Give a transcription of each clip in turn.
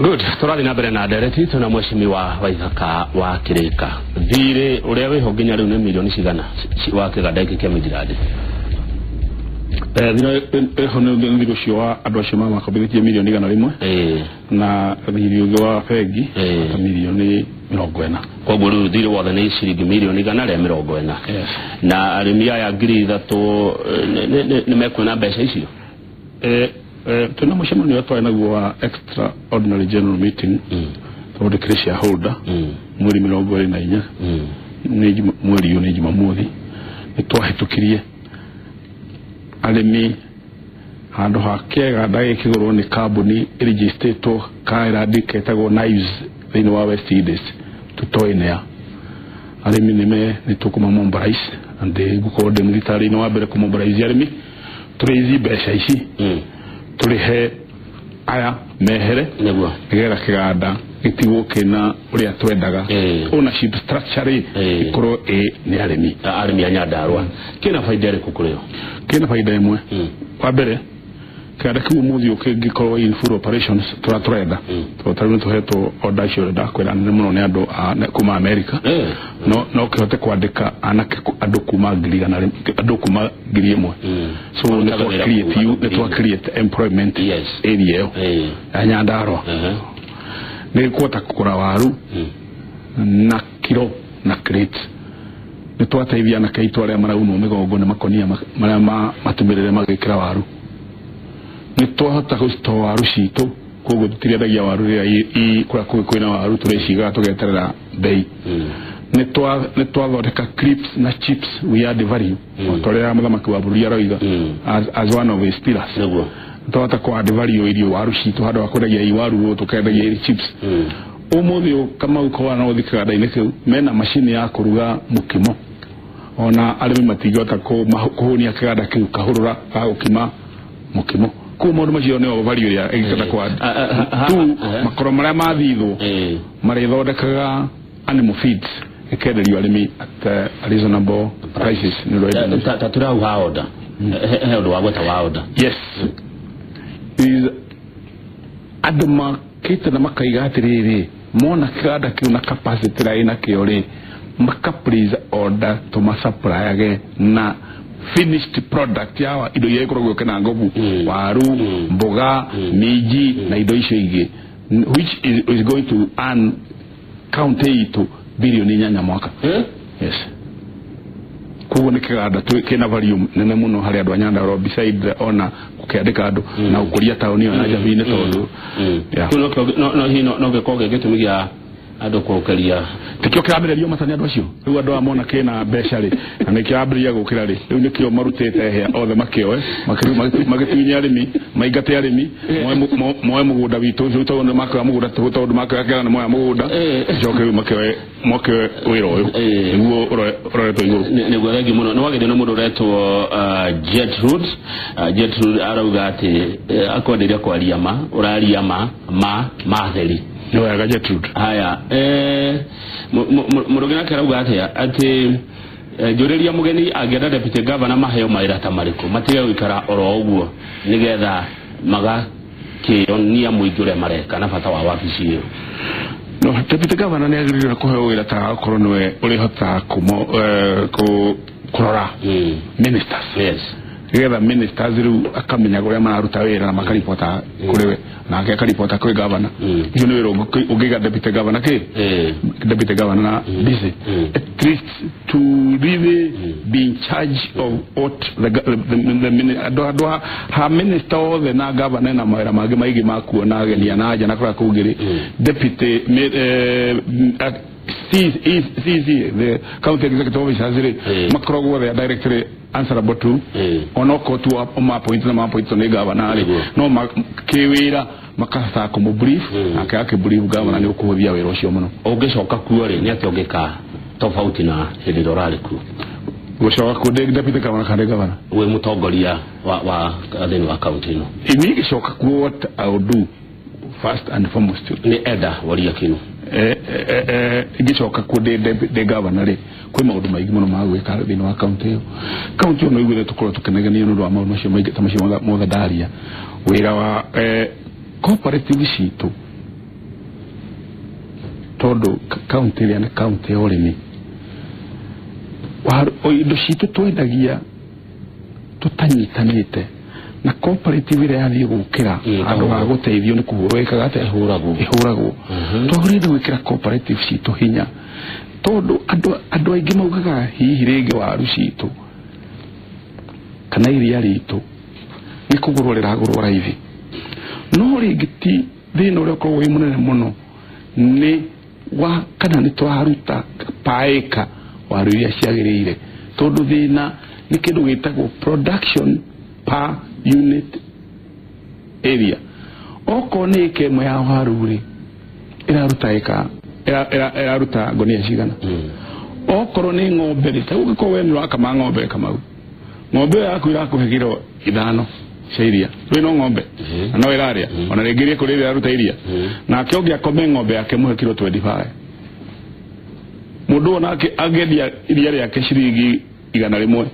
Good, tũrathiĩ na mbere na ndereti twĩna mheshimiwa Waithaka wa Kĩrĩka. Thirĩ ũrĩa wĩho nginya rĩu nĩ milioni cigana wa kĩganda gĩkĩ kĩa Midland? Thirĩ ĩho nĩ thirĩ ũcio wa andũ acio mamakombithĩtie milioni 100 na thirĩ ũngĩ wa bengi ta milioni 40. Koguo rĩu thirĩ wothe nĩ ciringi milioni 140. Yes. Na arĩmi aya 3000 nĩ mekuona mbeca icio? Twĩna mũcemanio ũrĩa twarĩ naguo wa extraordinary general meeting tondũ ndĩkĩrĩ shareholder mweri 24 nĩ mweri ũyũ nĩ Jumamothi, nĩ twahĩtũkirie arĩmi handũ ha kĩganda gĩkĩgũrwo nĩ kambuni ĩrĩgistĩtwo kairandi ketagwo Knives thĩinĩ wa West Indies, tũtoĩ nĩa arĩmi nĩme nĩ tũkũma mobilize and ngũkorwo ndĩ mũthitarĩ-inĩ wa mbere kũmobilize arĩmi tũrĩithi mbeca ici tũrĩhe aya mehere nĩgetha kĩganda gĩtigwo kĩna ũrĩa twendaga ownership structure rĩ ĩkorwo ĩ nĩ arĩmi. Arĩmi a Nyandarua kĩna baida ĩrĩkũ kũrĩ o? Kĩna baida ĩmwe. Wa mbere, kĩganda kĩu ũmũthĩ kĩngĩkorwo in full operations tũrĩa tũrenda, tondũ tarĩu nĩ tũhetwo order icio ndakwĩra nene mũno nĩ andũ kuma America, no kĩhote kwandĩka anake andũ kuma 100,000, andũ kuma 1,000. So nĩ Marutaga twa wĩra create kuma nĩ twa create employment area ĩyo ya Nyandarua. Nĩ kũhota kũgũra waru na kiro na crate. Nĩ twateithia anake aitũ arĩa maraunwo mĩgongo nĩ makonia marĩa matumĩrĩre magĩkĩra waru. Nĩ twahota gũcitoa waru citũ, koguo tũtirĩendagia waru rĩrĩa kũrĩa kwĩna waru, tũrĩcigaga tũgeterera bei. Nĩ twathondeka crisps na chips, we add value o ta ũrĩa mũthamaki wa bũrũri aroiga as one of his pillars. Twahota kũ add value irio waru citũ, handũ ha kwendagia i waru tũkendagia iri chips. Ũmũthĩ ũyũ Kamau kowa no ũthiĩ kĩganda-inĩ kĩu mena macini ya kũruga mũkimo, ona arĩmi matingĩhota kũhũnia kĩganda kĩu kahũrũra ga gũkima mũkimo. Koguo maũndũ macio nĩo value ĩrĩa ĩngĩhota kwa tu makoro marĩa mathithwo marĩthondekaga animal feeds ĩkenderio arĩmi at reasonable prices nĩ ũndũ wa indo. Ta tũrĩ hau ha order, he ũndũ wa gweta wa order. Yes. Is andũ makĩte na makaiga atĩrĩrĩ, mona kĩganda kĩu na capacity ĩrĩa ĩnakĩo rĩ, maka place order tũmasupplyage na finished product ya indo iria ikoragwo kena ngobu, waru, mboga, minji na indo icio ingĩ, which is going to earn county itũ bilioni 8 mwaka. Yes, koguo nĩ kĩganda kĩna value nene mũno harĩ andũ a Nyandarua, beside ona gũkĩandĩka andũ na gũkũria taũni ĩyo na Njabini tondũ yeah. Kĩu nokĩo no hihi no gĩkorwo gĩ gĩtũmi gĩa andũ kũũkĩria? Tikio kĩrambĩrĩrio mata nĩ andũ acio. Rĩu andũ aya mona kĩna mbeca rĩ na nĩ kĩrambĩrĩria gũkĩra rĩ, rĩu nĩkĩo marutĩte hĩa othe makĩoe magĩtunye arĩmi, maingate arĩmi, moe mũgũnda witũ rĩu, tondũ nĩ makĩoya mũgũnda tondũ makĩoya kĩganda nĩ moya mũgũnda, coke rĩu makĩoe moke wĩra ũyũ nĩguo ũroretwo igũrũ. Nĩguo, thengiũ mũno. Nĩ wagĩrio nĩ mũndũ ũretwo Gertrude. Gertrude arauga atĩ akwendeire kwaria ma ũraria ma ma ma theri. Nĩ wega, Gertrude. Haya, mũndũ ũngĩ nake arauga atĩa atĩ njũrĩria mũgeni angĩenda deputy governor maheo mawĩra ta marĩkũ matige gũikara oro ũguo nĩgetha magakĩonia mũingĩ ũrĩa mareka na bata wa wabici ĩyo. No deputy governor nĩ agĩrĩirwo kũheo wĩra ta okorwo nĩwe ũrĩhotaga kũrora ministers nĩgetha ministers rĩu akamenya ũrĩa mararuta wĩra na makaribota kũrĩ we, nake akaribota kwĩ governor. Ũcio nĩ wĩra ũngĩiga deputy governor kĩ deputy governor na busy, at least to really be in charge of what the andũ ha minister othe na governor na mawĩra mangĩ maingĩ ma kuona ageni na nja na kũrĩa kũngĩ rĩ, deputy CC, the county executive officers rĩ, makoragwo they are directly answerable to onokorwo tu ũma-appoint na ma-appoint nĩ governor rĩ, no kĩwĩra makahota kũmũ brief nake akĩ brief governor, nĩ ũkũhũthia wĩra ũcio mũno. Ũngĩcoka kuo rĩ, nĩ atĩa ũngĩka tofauti na hĩndĩ ĩrĩa ũrarĩ kuo? Gũcoka kuo ndĩ deputy governor kana ndĩ governor? Wĩ mũtongoria wa thĩinĩ wa kaunti ĩno. Niĩ ngĩcoka kuo, what I would do first and foremost Nĩ enda waria kinu. Ngĩcoka kuo ndĩ governor rĩ, kwĩ maũndũ maingĩ mũno ma gwĩka thĩinĩ wa kaunti ĩyo. Kaunti ĩyo no iguĩte tũkorwo tũkĩnegenio nĩ ũndũ wa maũndũ macio maingĩ ta macio mothe ndaria. Wĩra wa cooperative citũ Tondũ kaunti ĩrĩa nĩ kaunti ya ũrĩmi. Indo citũ twendagia tũtanyitanĩte na cooperative ĩrĩa yathiĩ gũkĩra andũ a gũteithio nĩ kũhũrwo ĩkaga atĩa? Ĩhũragwo. Twagĩrĩire gwĩkĩra cooperative citũ hinya tondũ andũ aingĩ maugaga hihi rĩngĩ waru citũ kana iria ritũ nĩ kũgũrwo rĩragũrwo raithi, no rĩngĩ ti thĩna ũrĩa ũkoragwo wĩ mũnene mũno nĩ wa kana nĩ tũraruta paĩka waru iria ciagĩrĩire, tondũ thĩna nĩ kĩndũ gĩtagwo production per unit area. Okorwo nĩ ĩka ĩmwe ya waru rĩ, ĩraruta ĩka ĩraruta ngonia cigana? Okorwo nĩ ng'ombe rĩ, ta ũngĩkorwo we nĩ ũrakama ng'ombe Kamau, ng'ombe ĩyo yaku ĩrakũhe kiro 5 cia iria, rĩu no ng'ombe na no ĩrarĩa, ona rĩngĩ rĩ kũrĩa ĩraruta iria, nake ũngĩ akome ng'ombe yake mũhe kiro 25, mũndũ onake angĩendia iria rĩake ciringi 100,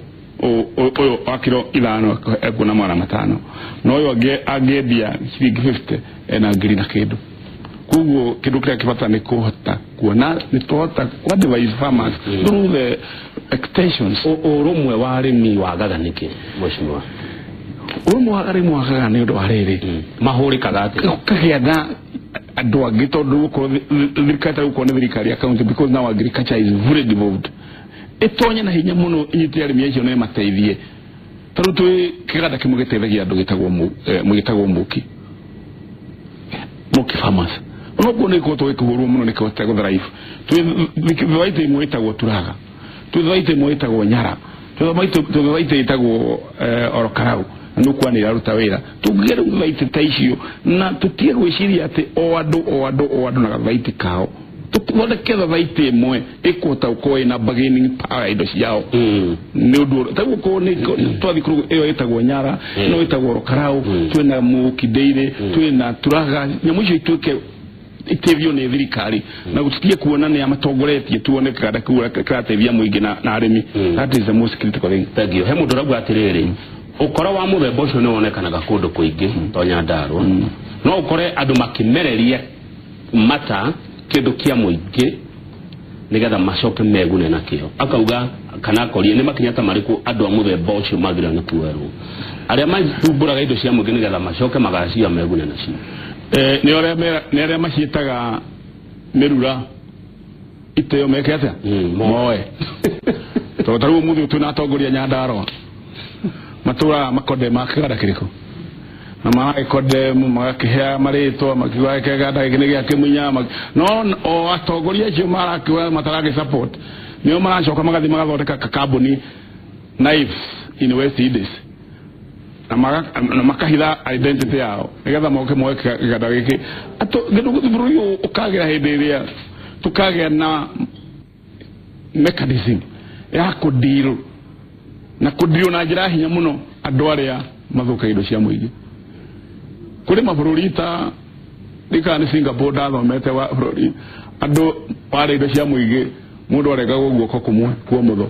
ũyũ wa kiro 5 ekuona 500, no ũyũ angĩendia ciringi 50 ena 1,000 na kĩndũ. Koguo kĩndũ kĩrĩa kĩbata nĩ kũhota kuona nĩ twahota ku advise farmers through the extensions. Ũrũmwe wa arĩmi wagaga nĩkĩ mheshimiwa? Ũrũmwe wa arĩmi wagaga nĩ ũndũ wa rĩrĩ, mahũrĩkaga atĩa? Ũkagĩa na andũ angĩ tondũ gũkorwo thirikari ta gũkorwo nĩ thirikari ya county, because now agriculture is very devolved, ĩtonye na hinya mũno inyite arĩmi acio na ĩmateithie. Tondũ twĩ kĩganda kĩmwe gĩteithagia andũ gĩtagwo Mũki, Mũki Farmers. Onokorwo nĩ ĩkoretwo ĩkĩhũrwo mũno nĩ kĩhotete gũthrive. Twĩ thwaitĩ ĩmwe ĩtagwo Turaga, twĩ thwaitĩ ĩmwe ĩtagwo Nyara, twĩ thwaitĩ ĩtagwo Orokarau, na nĩ ũkuona nĩ ĩraruta wĩra. Tũngĩgĩa rĩu thwaitĩ ta icio na tũtige gwĩciria atĩ o andũ o andũ o andũ na gathwaitĩ kao, tũthondeke thwaitĩ ĩmwe ĩkũhota gũkorwo ĩna bargaining power ya indo ciao. Nĩ ũndũ ta gũkorwo nĩ twathiĩ kũrĩ ĩyo ĩtagwo Nyara, ĩno ĩtagwo Orokarau, twĩna Mũki Dairy, twĩna Turaga, nyamũ icio ituĩke iteithio nĩ thirikari na gũtitige kuona nĩ amatongoretie, tuone kĩganda kĩu kĩrateithia mũingĩ na arĩmi. That is the most critical thing. Thank you. He mũndũ ũrauga atĩrĩrĩ, ũkora wa mũthemba ũcio nĩ wonekanaga kũndũ kũingĩ to Nyandarua, no ũkore andũ makĩmereria mata kĩndũ kĩa mũingĩ nĩgetha macoke megune nakĩo. Akauga kana akoria nĩ makinya ta marĩkũ andũ a mũthemba ũcio magĩrĩirwo nĩ kuoerwo, arĩa mathumbũraga indo cia mũingĩ nĩgetha macoke magacia megune nacio. Nĩ arĩa maciĩtaga mĩrura iteo meke atĩa? Moe. Tondũ ta rĩu ũmũthĩ twĩna atongoria Nyandarua matũraga makonde ma kĩganda kĩrĩkũ, na magagĩkonde magakĩhea marĩtwa makiuga kĩganda gĩkĩ nĩ gĩa Kĩmunya, no o atongoria acio marakiuga mataragĩ support nĩo maracoka magathiĩ magathondeka kambuni Knives in West Indies na makahitha identity yao nĩgetha moke moe kĩganda gĩkĩ. Kĩndũ bũrũri ũyũ ũkagĩra hĩndĩ ĩrĩa tũkagĩa na mechanism ya kũdeal na kũdeal na njĩra ya hinya mũno andũ arĩa mathũkagia indo cia mũingĩ. Kũrĩ mabũrũri ta ndikana nĩ Singapore ndathomete wa bũrũri, andũ warĩa indo cia mũingĩ mũndũ arengagwo guoko kũmwe kwa ũmotho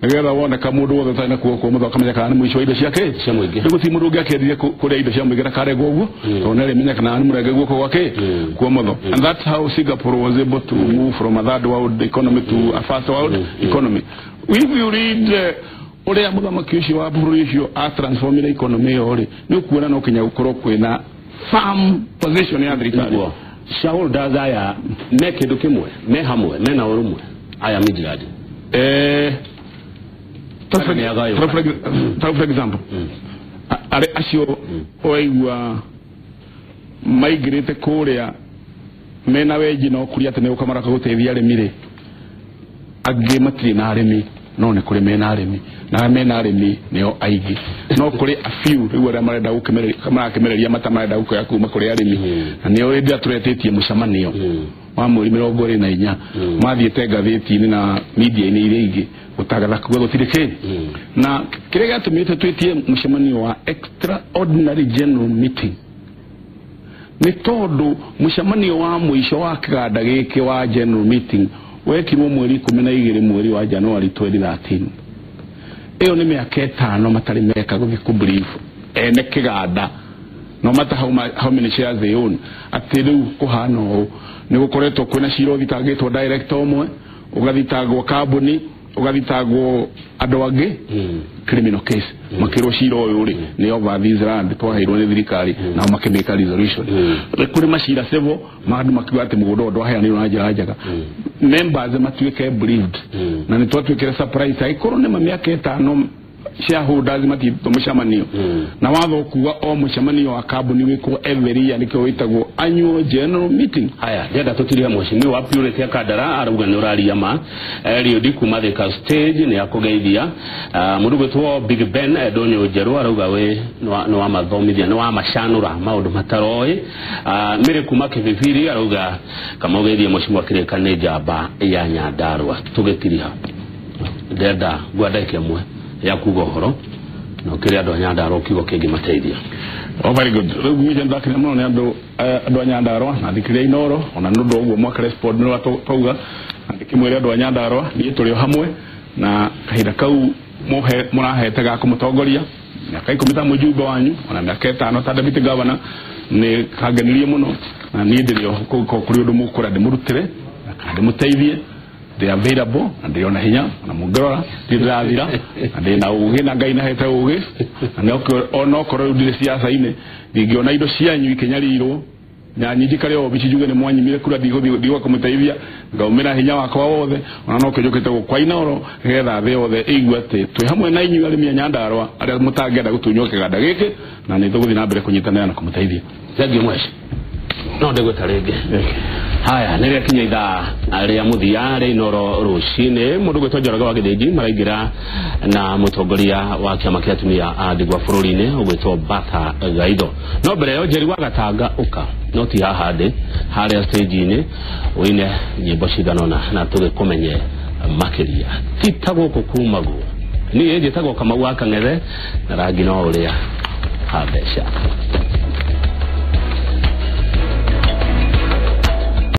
nĩgetha woneka mũndũ wothe ũtarĩ na guoko kwa ũmotho akamenya kana nĩ mũici wa indo ciake cia mũingĩ. Rĩu gũtirĩ mũndũ ũngĩakĩendire kũrĩa indo cia mũingĩ ndakarengwo ũguo, tondũ nĩ arĩmenya kana nĩ mũrenge guoko gwake kwa ũmotho. And that's how Singapore was able to move from a third world economy to a first world economy. If you read ũrĩa mũthamaki ũcio wa bũrũri ũcio atransformire economy ĩyo rĩ, nĩ ũkuona no kinya gũkorwo kwĩna firm position ya thirikari. Shareholders aya me kĩndũ kĩmwe, me hamwe, mena ũrũmwe aya Midland. For example, arĩ acio waigua maingĩrĩte kũrĩa mena wenji na ũkuria atĩ nĩ gũka maroka gũteithia arĩmi rĩ, angĩ matirĩ na arĩmi, no nĩ kũrĩ mena arĩmi, na arĩa mena arĩmi nĩo aingĩ, no kũrĩ a few rĩu arĩa marenda marakĩmereria mata marenda gũkoya kuma kũrĩ arĩmi, na nĩo hĩndĩ ĩrĩa tũretĩtie mũcemanio wa mweri 24 mathiĩte ngathĩti-inĩ na media-inĩ iria ingĩ gũtangatha kuga gũtirĩ kĩ. Na kĩrĩa gĩatũmĩte twĩtie mũcemanio wa extraordinary general meeting nĩ tondũ mũcemanio wa mũico wa kĩganda gĩkĩ wa general meeting wekirwo mweri 12 mweri wa January 2013. Ĩyo nĩ mĩaka 5 matarĩ meka gũthiĩ kũ brief ene kĩganda No matter how many shares they own, atĩ rĩu kũhana ũũ nĩ gũkoretwo kwĩna cira ũthitangĩtwo director ũmwe, ũgathitangwo kambuni, ũgathitangwo andũ angĩ, criminal case, makĩrwo cira ũyũ rĩ nĩ over this land twaheirwo nĩ thirikari, nao makĩmĩka resolution. Kũrĩ macira civil ma andũ makiuga atĩ mũgũnda ũyũ ndwaheanirwo na njĩra njega, members matuĩke briefed, na nĩ twatuĩkire surprise angĩkorwo nĩ ma mĩaka 5 shareholders matiĩtwo mũcemanio, na watho kuga o mũcemanio wa kambuni wĩkwo every year, nĩkĩo wĩtagwo annual general meeting. Haya, ndĩrenda tũtirie mheshimiwa Purity Akandara arauga nĩ ũraria ma. Eliud kuma Thika stage nĩ akũgeithia. Mũndũ gwĩtwo Big Ben Ndũnyũ Njerũ arauga wĩ nĩ wa mathomithia, nĩ wa macanũra maũndũ mataroĩ. Mĩrĩ kuma Kĩbibiri arauga kamũgeithie mheshimiwa Kĩrĩka nĩ njamba ya Nyandarua. Tũgĩtiriha ndĩrenda ngwa ndagĩka ĩmwe ya kuga ũhoro na ũkĩrĩ andũ a Nyandarua kiugo kĩngĩmateithia. Oh, very good. Rĩu ngwĩciria ndakena mũno nĩ andũ andũ a Nyandarua na thikĩrĩria Inooro, ona nĩ ũndũ wa ũguo mwaka respond nĩ twauga, na ndĩkĩmwĩre andũ a Nyandarua niĩ tũrĩ o hamwe na kahinda kau mũhe mũrahete ga kũmũtongoria mĩaka 10 ta mũjumbe wanyu, ona mĩaka 5 ta deputy governor, nĩ kangenirie mũno, na niĩ ndĩrĩ o kũrĩ ũndũ mũkũra ndĩmũrutĩre na kana ndĩmũteithie, ndĩ available na ndĩ ona hinya, ona mũngĩrora ndirĩ ndĩrathira, na ndĩ na ũgĩ na Ngai nahete ũgĩ, na onokorwo rĩu ndirĩ siasa-inĩ, ndingĩona indo cianyu ikĩnyarirwo na njikare obici njuge nĩ mwanyimire kura, ndigũthiĩ ndigũka kũmũteithia, ngaumĩra hinya wakwa wothe, ona no kĩo njũkĩte gũkwa Inooro nĩgetha thĩ yothe ĩigue atĩ twĩ hamwe na inyuĩ arĩmi a Nyandarua arĩa mũtangĩenda gũtunywo kĩganda gĩkĩ, na nĩ tũgũthiĩ na mbere kũnyitanĩra na kũmũteithia. Thengiũ mweshi, no ndĩgwĩta rĩngĩ. Haya, nĩ rĩakinya ithaa rĩa mũthia rĩa Inooro rũcinĩ. Mũndũ gwĩtwo Njoroge wa Gĩthĩnji maraingĩra na mũtongoria wa kĩama kĩa atumia a ndigwa bũrũri-inĩ ũgwĩtwo Bertha Gaitho. No mbere ĩyo Njeri wa Gatanga ũka, no ti haha ndĩ harĩa stage-inĩ ũine nyĩmbo cigana ũna na tũgĩkũmenye makĩria. Ti ta gũkũ kumagwo, niĩ njĩtagwo Kamau wa Kang'ethe na rangi no ũrĩa ha mbeca.